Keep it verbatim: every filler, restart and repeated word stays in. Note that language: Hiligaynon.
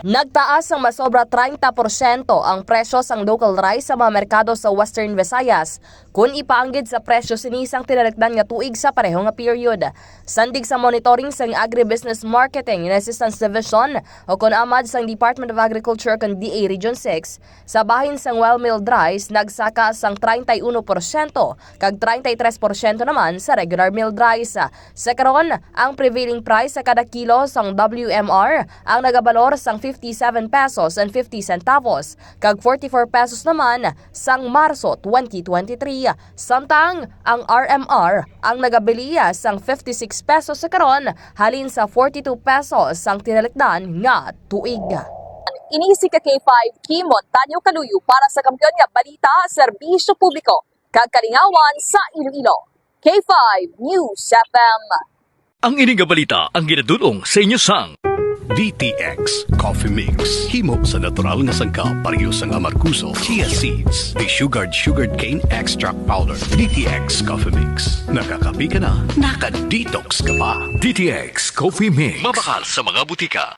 Nagtaas sang masobra treinta porsyento ang presyo sang local rice sa mga merkado sa Western Visayas, kun ipaanggid sa presyo sini sang tinalikdan nga tuig sa pareho nga period. Sandig sa monitoring sang Agribusiness Marketing and Assistance Division, o kon AMAD sang Department of Agriculture kon D A Region six, sa bahin sang well milled rice nagsaka sang treinta y uno porsyento kag treinta y tres porsyento naman sa regular milled rice. Sa karon, ang prevailing price sa kada kilo sang W M R ang nagabalor sang fifty-seven pesos and fifty centavos kag forty-four pesos naman sang Marso twenty twenty-three, samtang ang R M R ang nagabiliya sang fifty-six pesos sa karon halin sa forty-two pesos sang tinalikdan nga tuig. Ini si ka K five Kim Montaño Kaluyo para sa Kampiyon nga Balita, Serbisyo Publiko kag Kalingawan sa Iloilo. K five News F M. Ang ini nga balita ang ginadul-ong sa inyo sang D T X Coffee Mix. Himo sa natural nga sangkap, pareho sang amargoso, chia seeds, desugared sugarcane extract powder. D T X Coffee Mix. Nakakape ka na, naka-detox ka pa. D T X Coffee Mix. Mabakal sa mga butika.